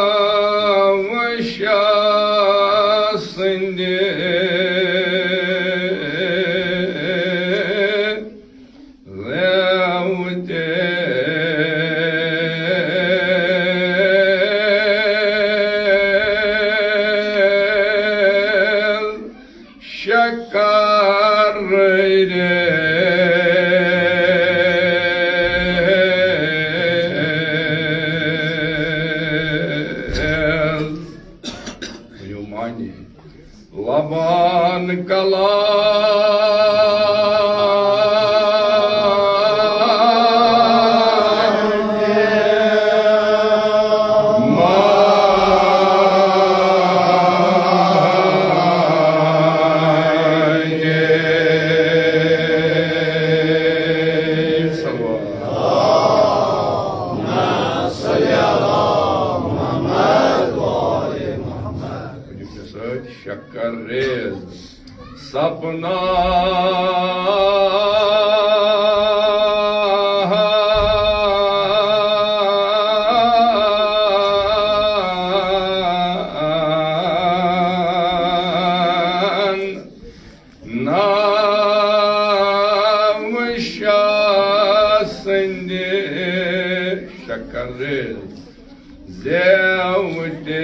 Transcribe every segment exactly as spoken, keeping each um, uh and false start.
ناوٕ شاہ سٕنٛدِ ریوتہِ شکر ریز۔ ؤنِو معنی۔ لبان کلام سۭتۍ شکر ریز۔ سپنا ناوٕ شاہ سٕنٛدِ شکر ریز۔ زیوتہِ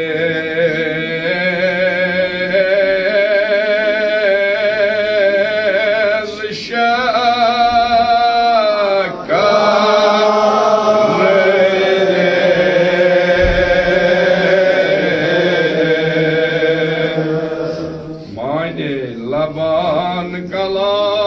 شکر معنی لبان کلام۔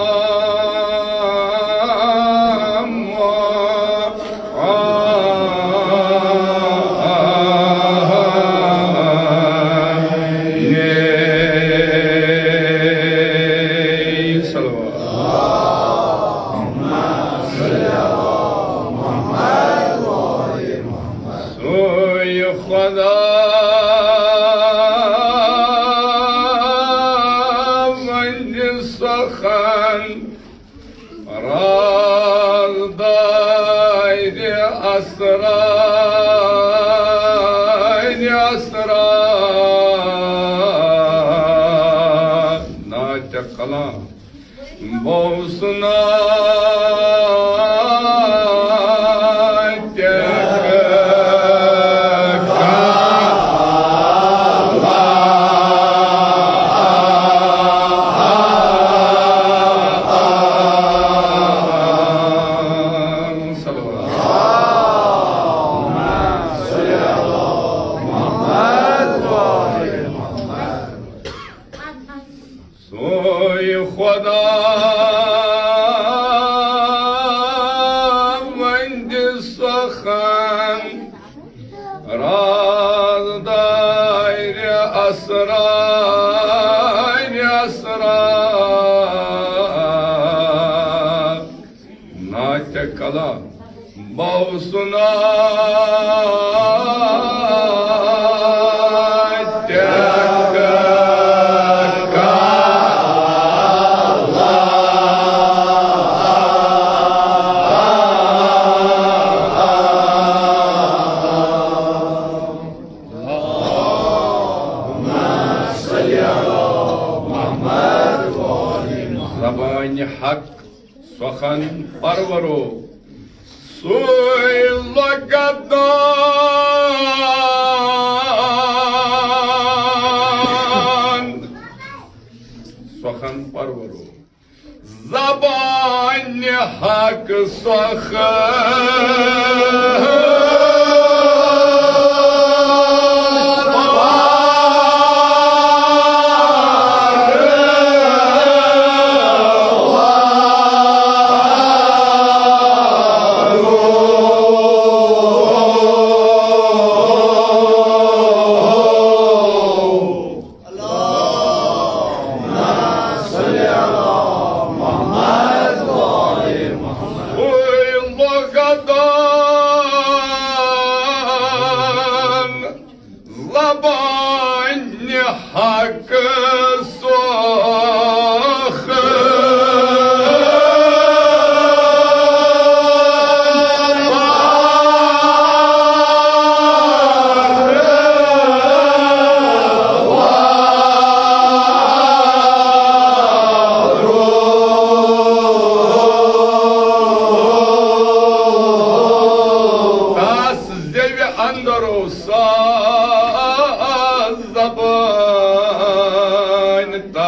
سوی خدا ونٛدِ سخن راز دارِ اسرار اسرار۔ ناتہِ کلام بوسنا سوی خدا ونٛدِ سخن راز دارِ اسرار اسرار۔ ناتہِ کلام بوسنا زبانِ حق سخن پرورو، سُے لۄکدان سخن پرورو۔ زبانِ حق سخن قدم زبانِ حق سوخ۔ تس زیوِ اندرو ساز زبان تس۔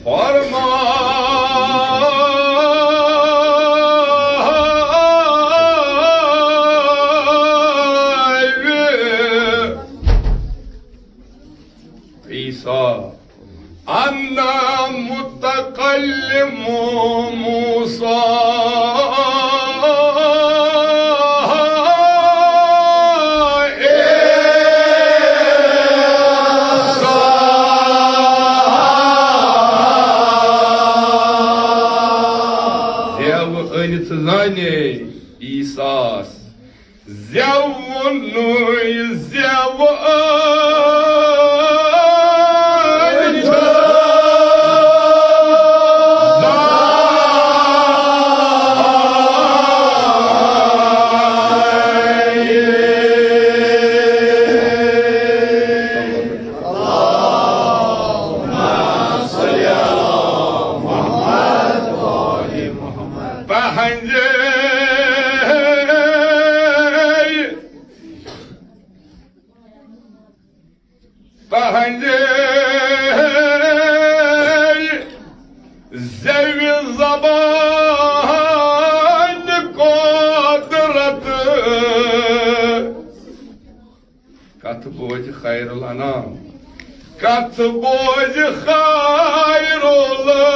فرماوِ عیسیٰ، انا متکلم موسیٰ۔ زیو أنِتھ زانے عیسیٰ ہس۔ زیوُن نوٚے زیوُن۔ تہنٛزے، تہنٛزے زیوِ زبانِ قدرت۔ کتھ بوزِ خیر الانام، کتھ بوزِ خیر الانام۔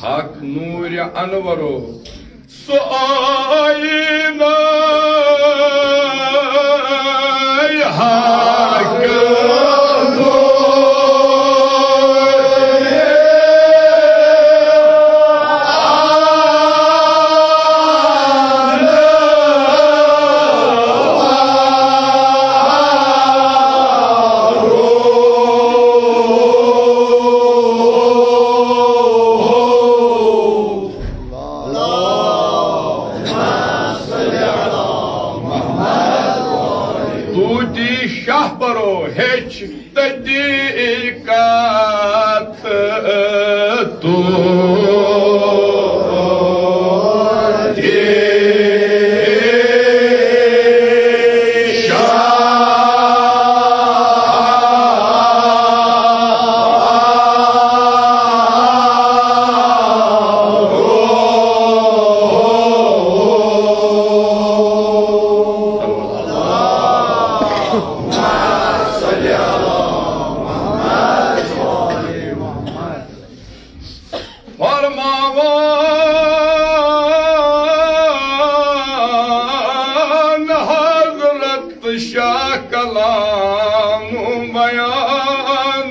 حق نورِ انورو سُہ آیینہٕ حق۔ طوطی شاہ پرو ہیٚچھ تٔتی کتھ۔ طوطی شاہ۔ فرماوان حضرت شاہ کلام بیان،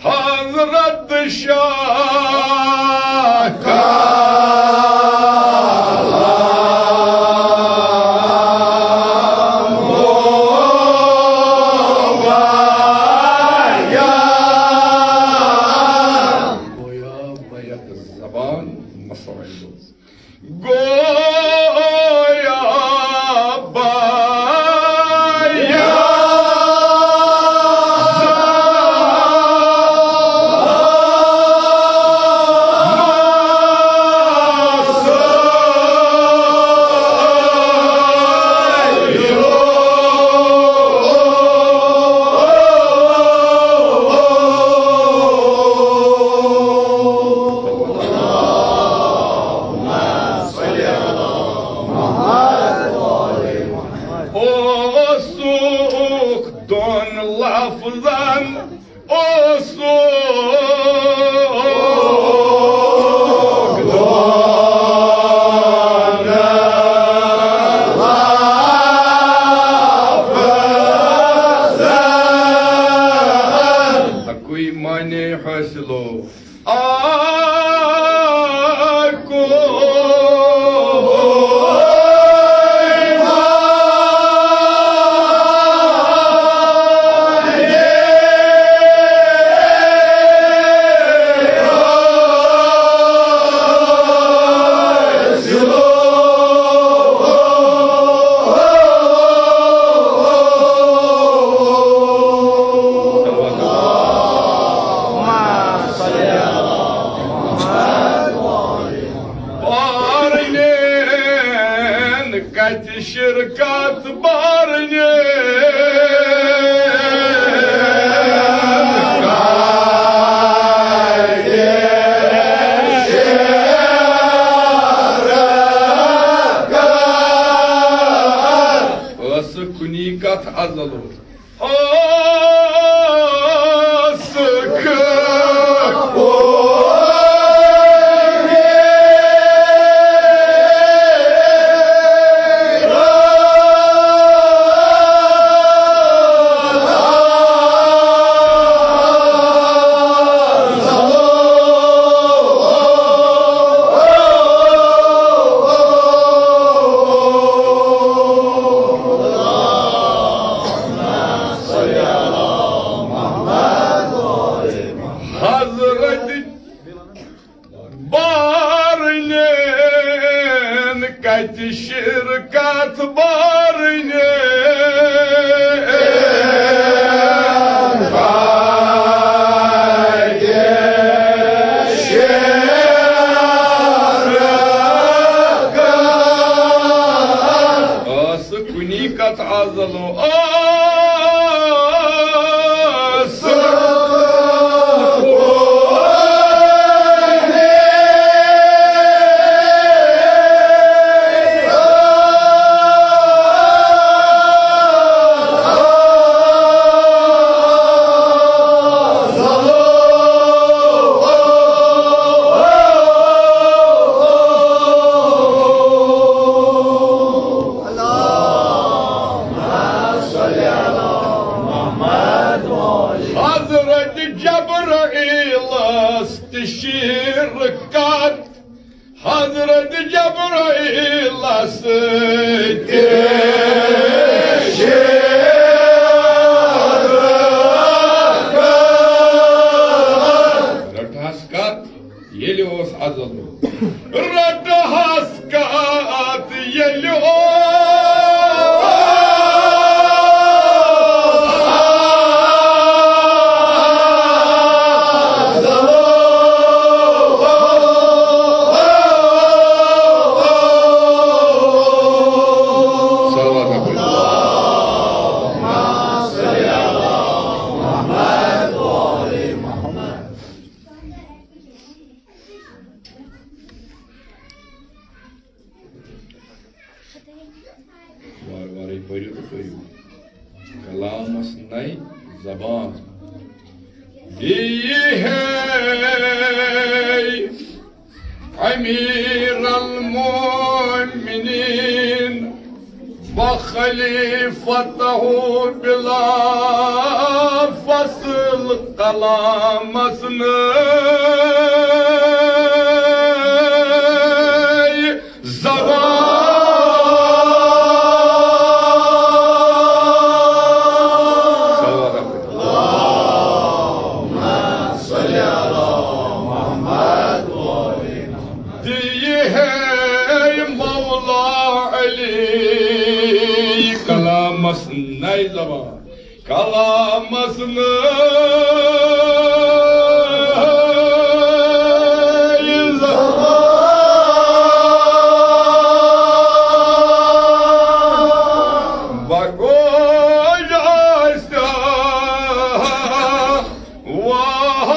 حضرت شاہ کلام بیان۔ گویا بیک زبان مسائل۔ گویا بایا۔ کتہِ شرکت بارنہِ۔ ٲسہٕ کُنی کتھ ازل اوس۔ حضرت بارنین کتہِ شرکت بارنین۔ ٲسہٕ کُنی کتھ ازل اوس۔ حضرت جبرائیلس تہِ شرکت، حضرت جبرائیلس تہِ شرکت۔ رٹہس کتھ، ییٚلہِ اوس ازل۔ رٹہس کتھ ییٚلہِ اوس۔ صلوات پٔرِو۔ وارٕ وارَے پٔرِو تہٕ پٔرِو۔ کلامس نَے زبان۔ یی ہے امیر المومنین۔ وخلیفتہ بلا فصل کلامس نَے زبان۔ صلوات۔ دِیہِ ہے مولا علی کلامس نَے زبان، کلامس نَے زبان۔ بگوش آسیا واہ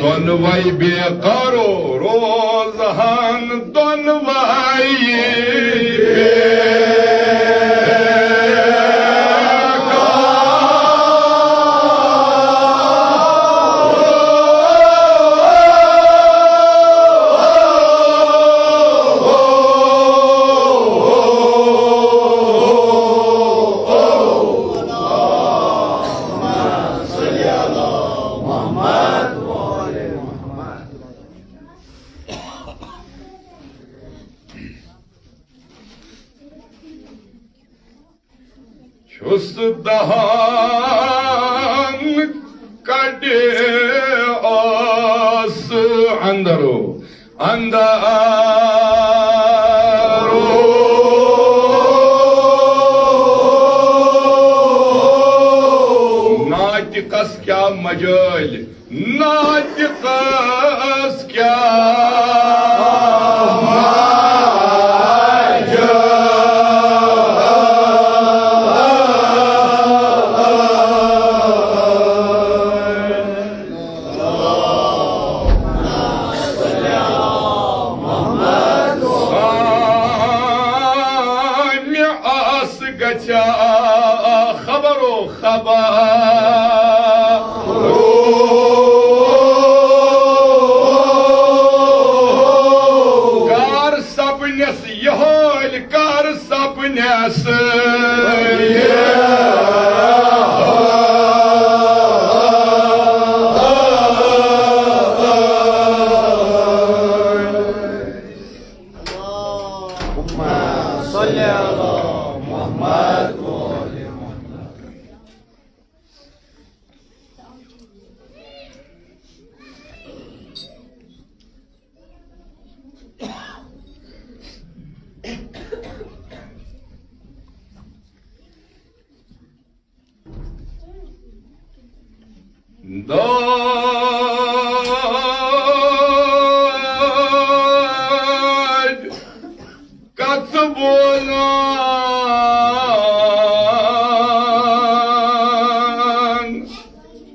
دۄنوَے بے قرار روزہن دۄنوَے۔ چھُس دہان کڑِ اندرو، اندرو۔ ناطقس کیا مجال، ناطقس کیا مجال۔ سامعس گژھِ خبر و خبر۔ کر سپنس یہِ حٲلۍ، کر سپنس۔ دٲدۍ کتھ بوزان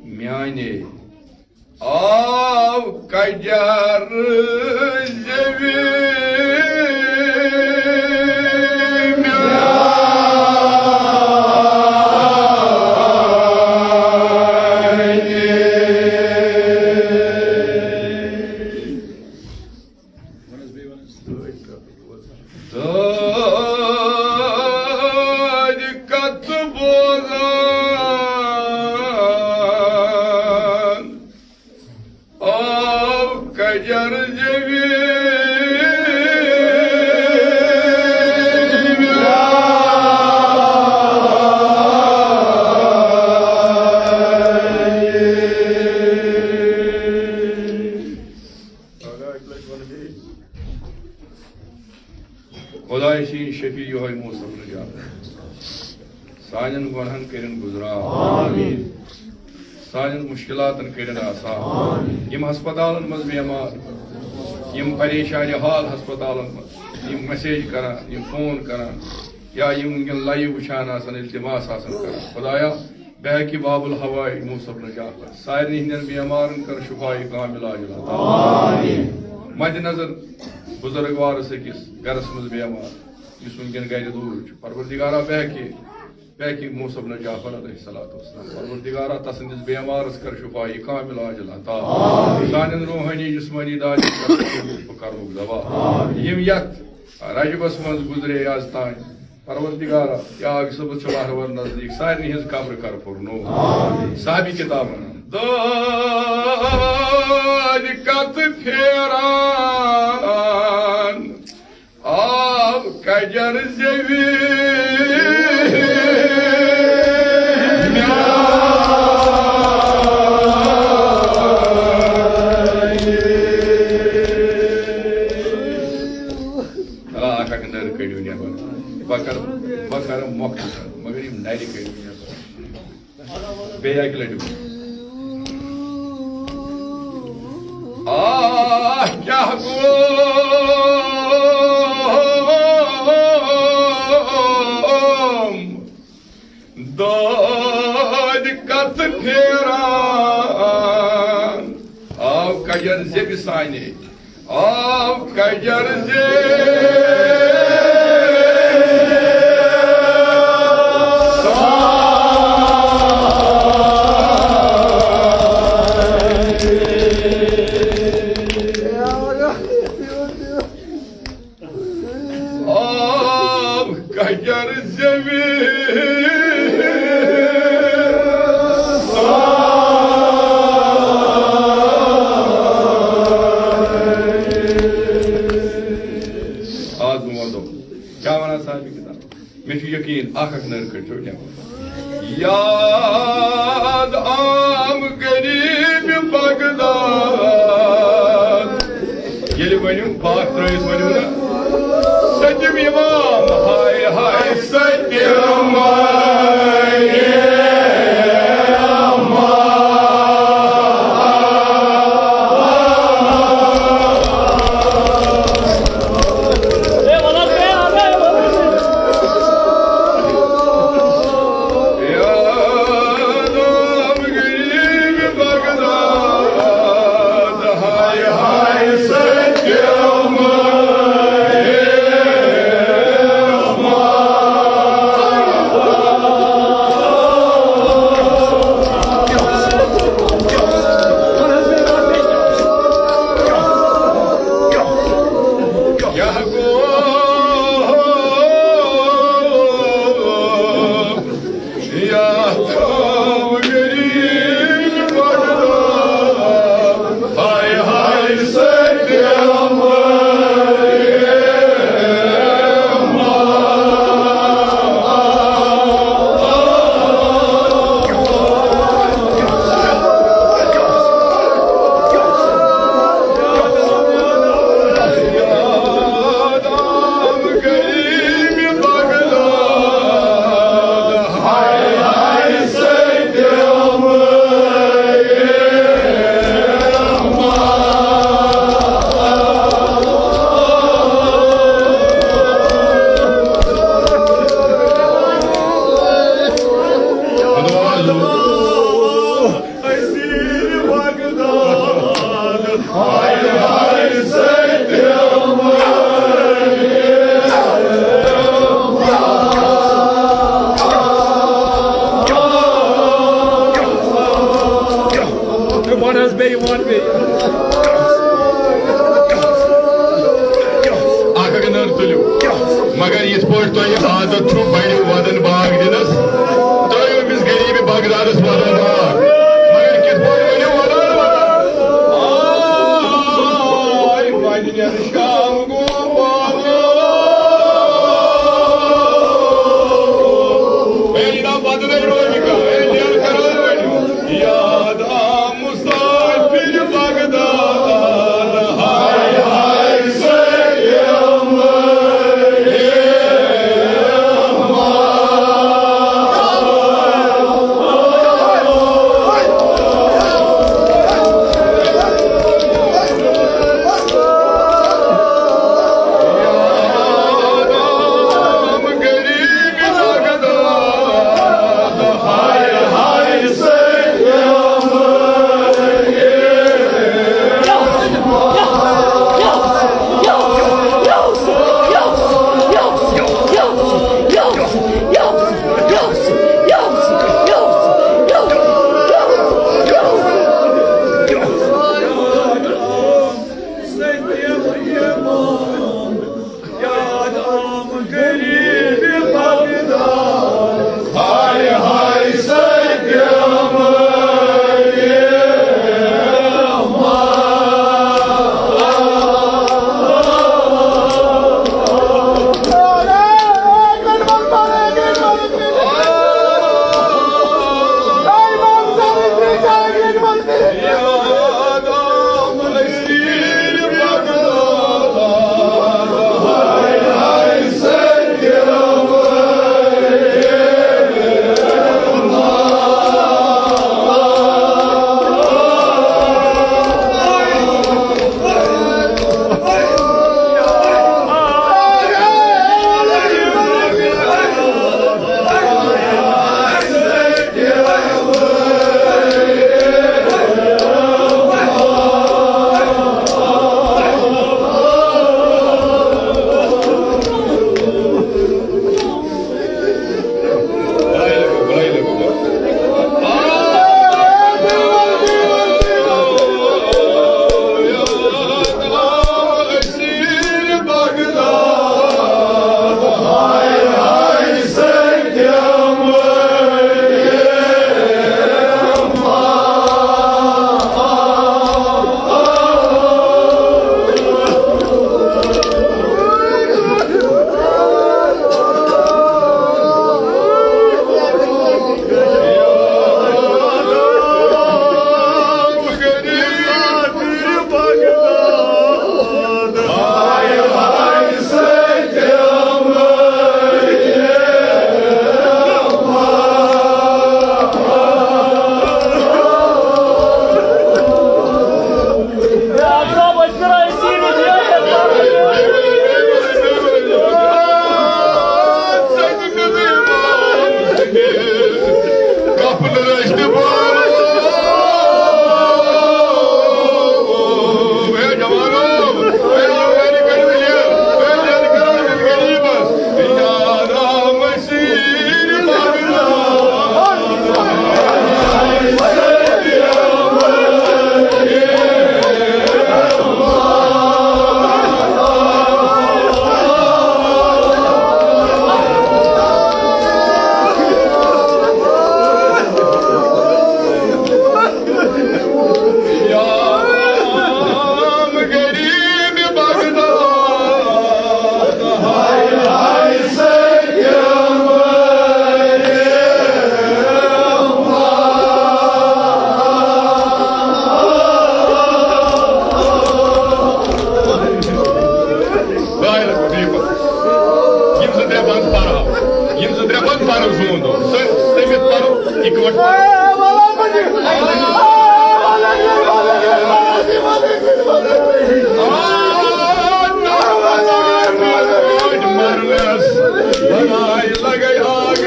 میانے، آو کجر زیوِ میانہِ۔ دٲدۍ کتھ بوزان، آو کجر زیوِ میانہِ۔ خداے سٕنٛدۍ شفیع یِہوٚے موسم نجات۔ سانٮ۪ن گۄنہن کٔرِن گُزران۔ آمین۔ سانٮ۪ن مُشکِلاتن کٔرِن آسان۔ آمین۔ یِم ہسپتالن منٛز بیمار، یِم پریشانِ حال ہسپتالن منٛز، یِم مسیج کران، یِم فون کران، یا یِم وٕنکٮ۪ن لایِو وٕچھان آسان، التماس آسان کران، خدایا، بحق باب الہواے موسم نجات، سارنٕے ہٕنٛدٮ۪ن بیمارن کر شفاء کامل عاجل عطا۔ آمین۔ مد نظر بزرگوارس أکِس گرس منٛز بیمار، یُس وٕنکٮ۪ن گرِ دوٗر چھُ، پروردگارا، بحق بحق موسم نجات علیہ الصلوۃ والسلام، پروردگارا، تسٕنٛدِس بیمارس کر شفاء کامل عاجل عطا۔ آمین۔ سانٮ۪ن روحٲنی جسمٲنی دادٮ۪ن کر کرنُک دوا۔ آمین۔ یِم یتھ رجبس منٛز گُزرے از تام، پروردگارا، یا آگ صٲبس چھُ وہرٕ وہرٕ نزدیٖک، سارنٕے ہٕنٛز قبر کر پُرنو۔ آمین۔ صاحبِ کتاب ونان، دٲدۍ کتھ پھیران، آو کجر زیوِ میانہِ۔ آ، اکھ اکھ نٔر کٔڑِو نٮ۪بر۔ بہٕ کرٕ، بہٕ کرٕ مۄختصر، مگر یِم نرِ کٔڑِو نٮ۪بر۔ بیٚیہِ اَکہِ لَٹہِ۔ آہ، کیٛاہ گوٚوم؟ دٲدۍ کتھ پھیران، آو کجر زیوِ سانے۔ آو کجر زیوِ آو کجر زیوِ آز بہٕ وَنہٕ تۄہہِ، کیٛاہ وَنان صاحبِ کتاب؟ مےٚ چھُ یقیٖن، اکھ اکھ نٔر کٔڑۍ تو نٮ۪بر۔ یاد آم غریب بغداد، سٔتِم امام، ہاے ہاے سٔتِم امام۔ وَن حظ بیٚیہِ، وَن بیٚیہِ۔ اکھ اکھ نٔر تُلِو۔ مگر یِتھ پٲٹھۍ تۄہہِ عادت چھُو بڑِ وَدَن باغ دِنَس، ترٛٲیِو أمِس غریٖبِ بغدادَس وَدَن باغ۔ مگر کِتھ پٲٹھۍ ؤنِو وَدَن، وَدَن؟ آے، وَدِ نٮ۪رٕ شام گوٚو پالو۔ ہے، یہِ نا وَدَن روزِ کانٛہہ، ہے، نٮ۪رٕ قرار ؤنِو۔ یاد آ مسافر بغداد، ہاے ہاے سید۔ ظاہر گوٚو، بِہِو پَتہٕ۔ یِم زٕ ترٛےٚ بَنٛد پَرو، یِم زٕ ترٛےٚ بَنٛد پَرو زوٗن دۄہ۔ سٔ-، سٔمِتھ پَرو اِکوَٹہٕ۔ مرنس بنائی لگے آگ۔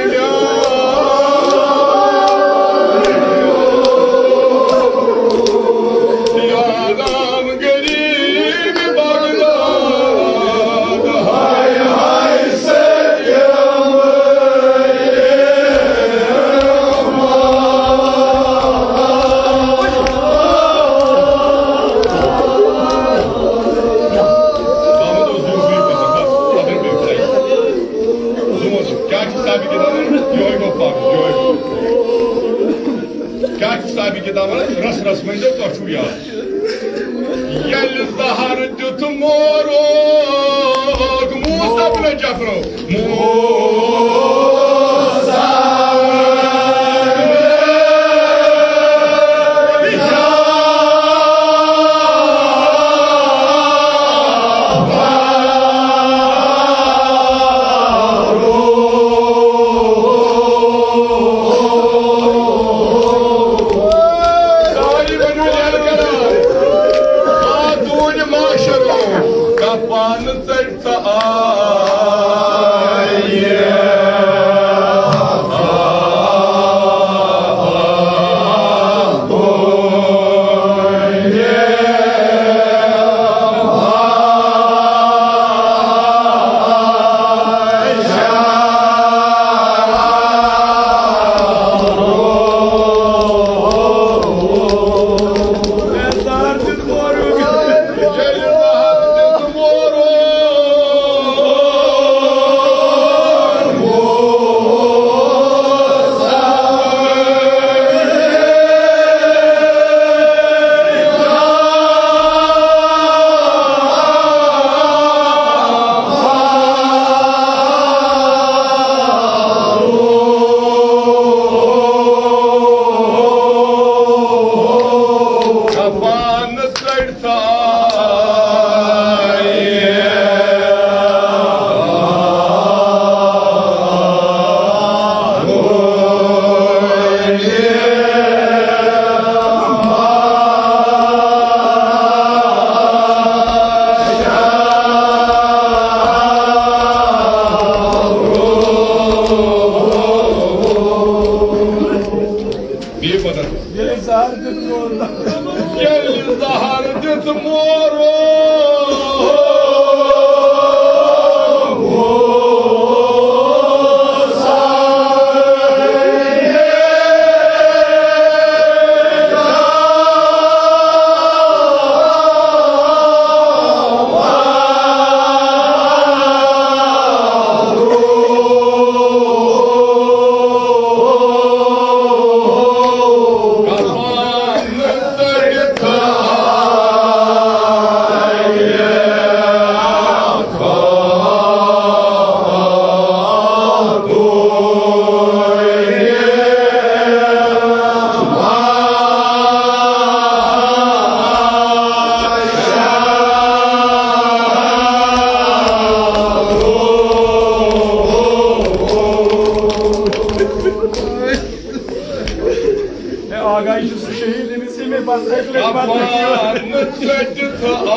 غریب بغداد، ہائے ہائے سید۔ کیٛاہ چھُ صاحبِ کِتاب وَنان؟ یِہوٚے گوٚو فرض، یِہوٚے گوٚو۔ کیٛاہ چھُ صاحبِ کِتاب وَنان؟ رَس رَس مٔنٛزۍ تۄہہِ چھُو یاد۔ ییٚلہِ زہر دیُت موروک موسیٰ بن جعفرو۔ موسیٰ۔ ساری بنو جان کرا۔ خاتون معاشرو۔ کفن ژٔٹۍ ژٕ آیہِ۔ بیٚیہِ بدل۔ ییٚلہِ زہر دیُت مور۔ ییٚلہِ زہر دیُت مور۔ ہے، آگاہی چھُ سُہ شہیٖد، ییٚمِس ییٚمہِ پتہٕ اَکہِ لَٹہِ پتہٕ کفن ژٔٹِتھ آے۔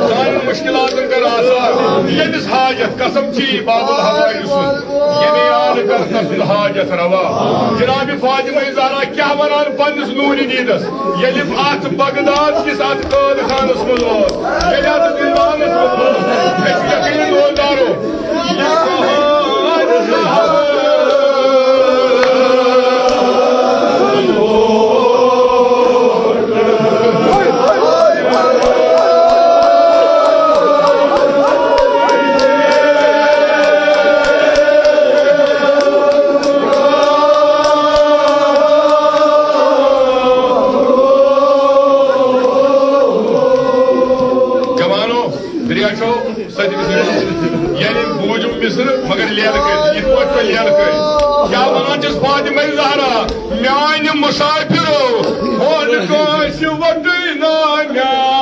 سانٮ۪ن مُشکِلاتَن کَر آسان، ییٚمِس حاجت، قسم چی باب الحوائج سُنٛد، ییٚمے آل کر تسُنٛد حاجت روا۔ جناب فاطمہ زہرا کیٛاہ وَنان پننِس نوٗرِ دیٖدس، ییٚلہِ اتھ بغداد کِس اتھ قٲد خانس منٛز اوس، ییٚلہِ اتھ دیوانس منٛز اوس، مےٚ چھُ یقیٖن، دوستارو، جوانو، دریا چھو سدِ مصر۔ یعنی بوٗزِو مصر، مگر لیلہٕ کٔرِتھ، یِتھ پٲٹھۍ تۄہہِ لیلہٕ کٔرِتھ۔ کیٛاہ وَنان چھَس فاطمہ زہرا؟ میٛانہِ مُسافِرو، ہون کٲنٛسہِ وَٹٕے نا میٛانہِ۔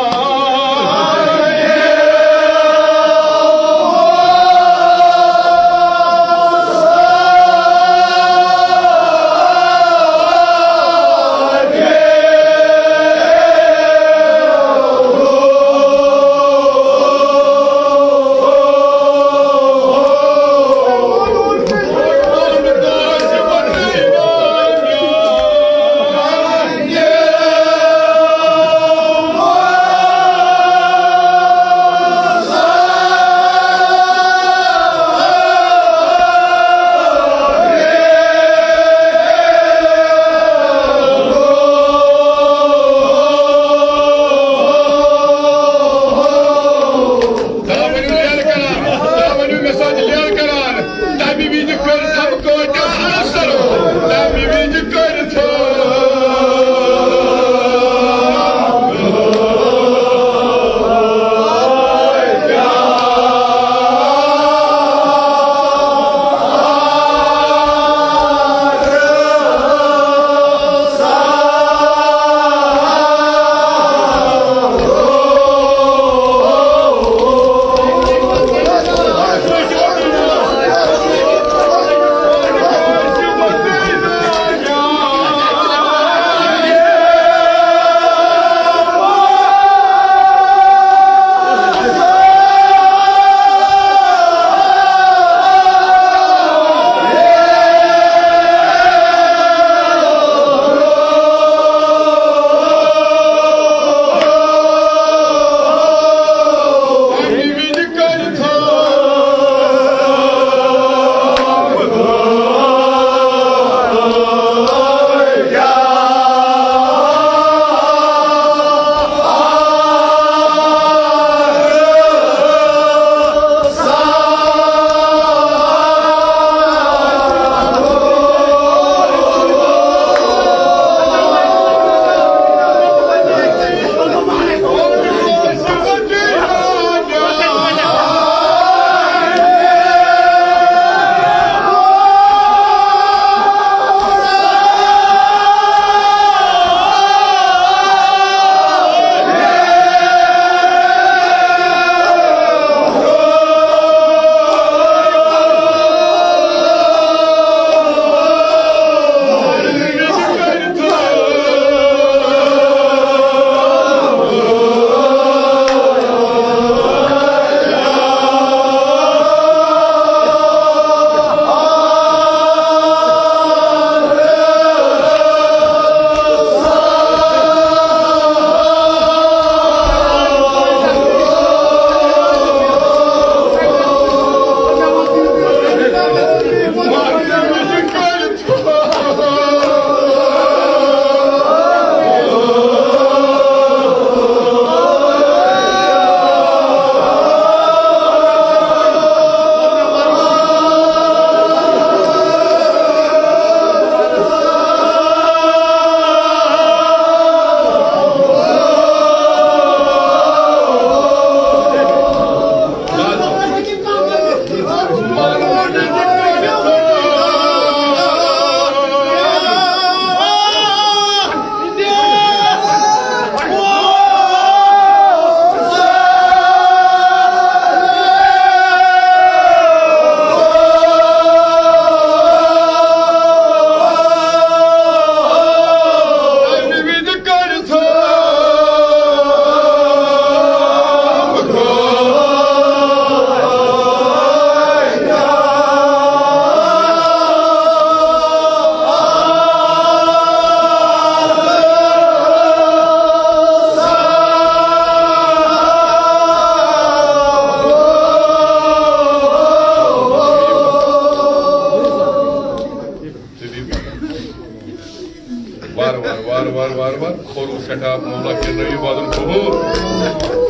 سٮ۪ٹھاہ مولا کِرنٲیِو وَدُن قبوٗل۔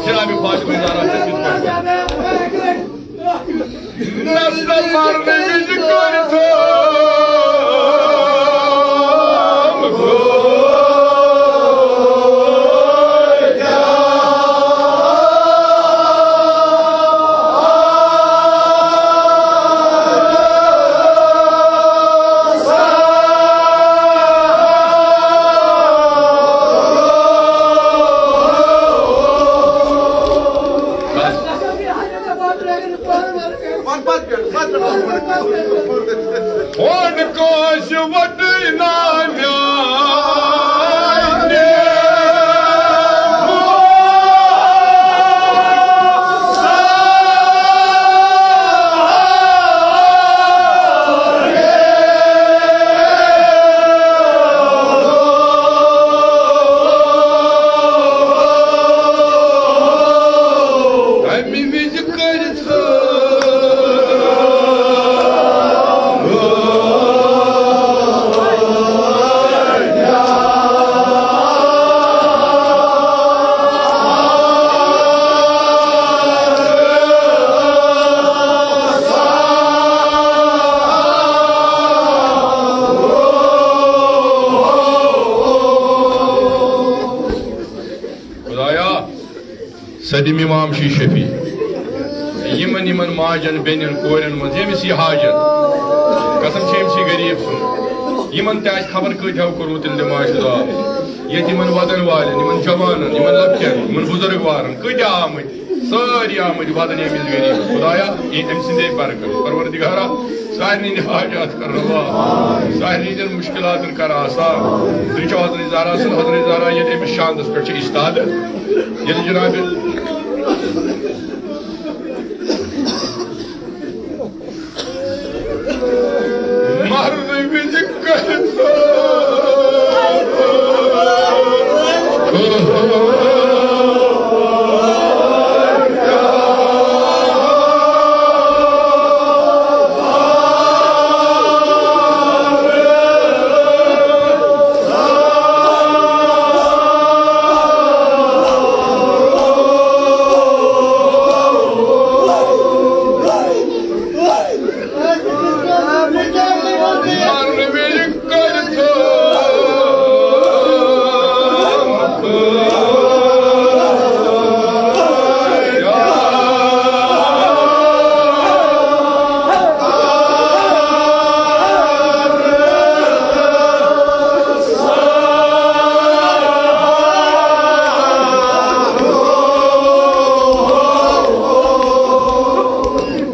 جناب فاطمہ زہرا چھِ تِتھ پٲٹھۍ وَنان۔ نسل مرنہٕ وِزِ کٔرِتھ ہون کٲنٛسہِ وۄٹٕے نہ میانہِ۔ اَمہِ وِزِ کٔرِتھ خدایا، سدیم امام شی شفیع۔ یمن، یمن ماجن، بینن، کورین منز یمس یہ حاجت، قسم چھ امسی غریب سن، یمن تہ آسہ خبر کۭتیاہو کوٚرمُت تیٚلہِ دٮ۪ماغ دعا۔ ییٚتہِ یمن ودن والٮ۪ن، یمن جوانن، یمن لۄکٹٮ۪ن، یمن بزرگ وارن کۭتیاہ آمٕتۍ، سٲری آمٕتۍ ودن ییٚمِس غریبس۔ خدایا، یہِ أمۍ سٕنٛدے برکت۔ پروردگارا، سارنٕے ہٕنٛدۍ حاجات کر روا، سارنٕے ہٕنٛدٮ۪ن مُشکِلاتن کر آسان۔ تُہۍ چھِو حضرت زہرا سٕنٛز، حضرت زہرا ییٚلہِ أمِس شاندس پٮ۪ٹھ چھِ استادٕ، ییٚلہِ جناب مرنہٕ وِزِ کٔرِتھ۔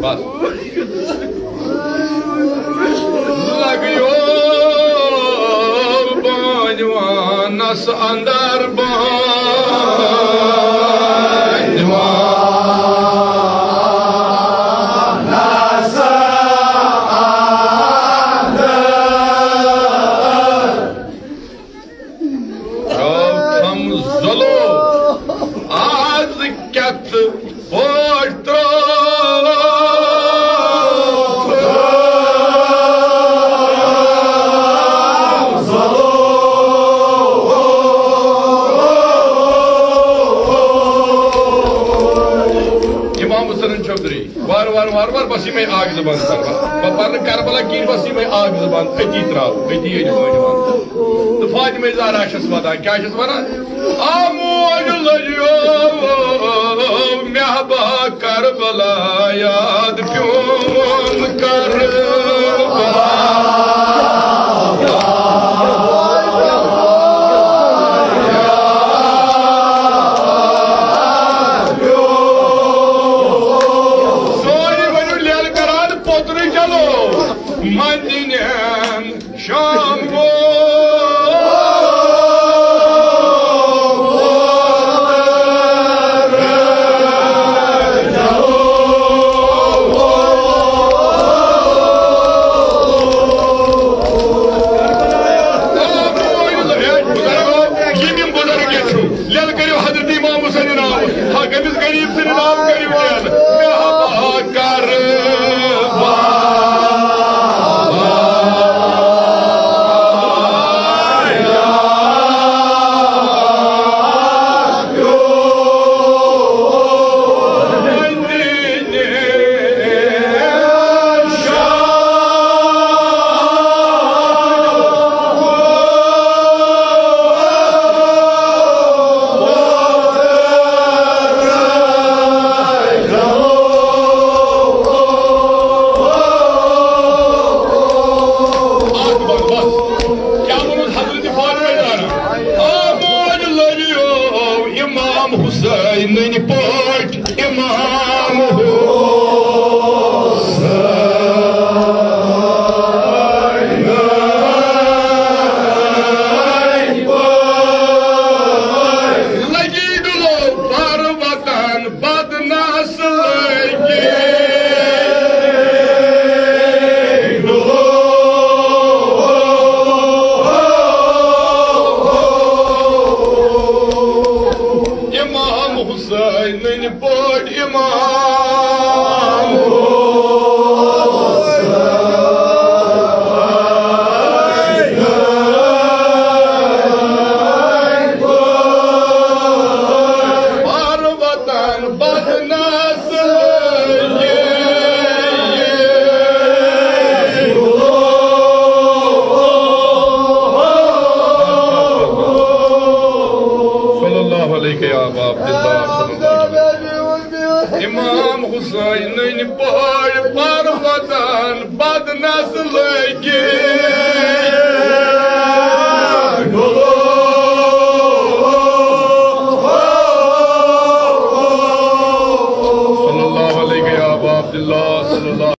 بس۔ لگیو بانوانس اندر، بانوانس اندر۔ رٲوتھم زۄلو آز کیٛاہ ژٕ پٲٹھۍ ترٛٲوتھ۔ امام حسن چوہدری۔ وار وار وار وار بس یمے اکھ زٕ بند کرٕ بہٕ۔ بہٕ پرٕ نہٕ کربلا کِہیٖنۍ، بس یمے اکھ زٕ بند أتی تراو، أتی أتی پٲٹھۍ وَن۔ تہٕ فاطمہ زہرا چھَس وَدان، کیٛاہ چھَس وَنان؟ آ موج لٔجیو مےٚ با کربلا یاد، پیوم کربلا۔ سٲری ؤنِو لیلہٕ کران پوٚترُے چلو۔ مدینہ شام گو۔ نسلٕکۍ امام حسینٕنۍ پٲٹھۍ امام پروتن بدنس صلی اللہ علیہ یا ابا عبداللہ، صلی اللہ علیہ۔ امام حسینٕنۍ پٲٹھۍ پروتن بدنس لگے۔ صلی اللہ علیہ یا ابا عبداللہ، صلی اللہ